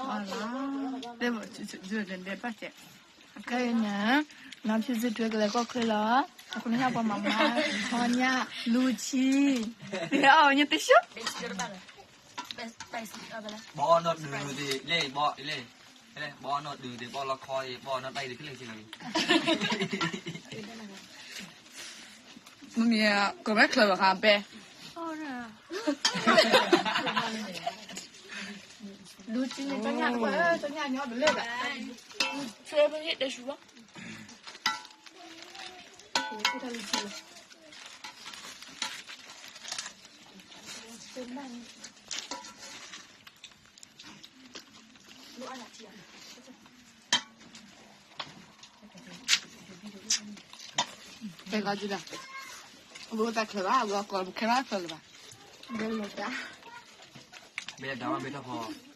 အီၣ်လီၤ, တဲဘၣ်, ခဲအံၤန့ၣ်, နဖံးစုထွဲကလဲၤကီၢ်ချၢလီၤ, အဃိန့ၣ်ဟဲပှၤမၤမါ, ခီညၣ်, လူၤဆံ, ဟဲအီၣ်ညၣ်တဆူ, ဘီအီၣ်နီၢ်ဒုးသ့ၣ်, လၢ, ဘီအီၣ်နီၢ်ဒုးသ့ၣ်, ဘီအီၣ်နီၢ်တၢ်အံၤသ့ၣ်ဖဲလဲၣ်, မ့ၢ်မ့ၢ်ကီၢ်မဲချၢဘၣ်ဃးပဲ လူၤဆံန့ၣ် ကီၢ်ညၣ်တပှၢ်, ကီၢ်ညၣ်ညီတလၢဘၣ်, ဆွဲဖဲတဆူဘၣ်, တဲကီးဒုဒီး, အဝဲတၢ်ချၢဘၣ်, အဝဲအကီၢ်ပခဲလၢာ်ချၢလၢၤဘၣ်, ဘဲလီၤတၢ်, ဘဲဒၣ်ဝဲဘဲတၢ်ဖီ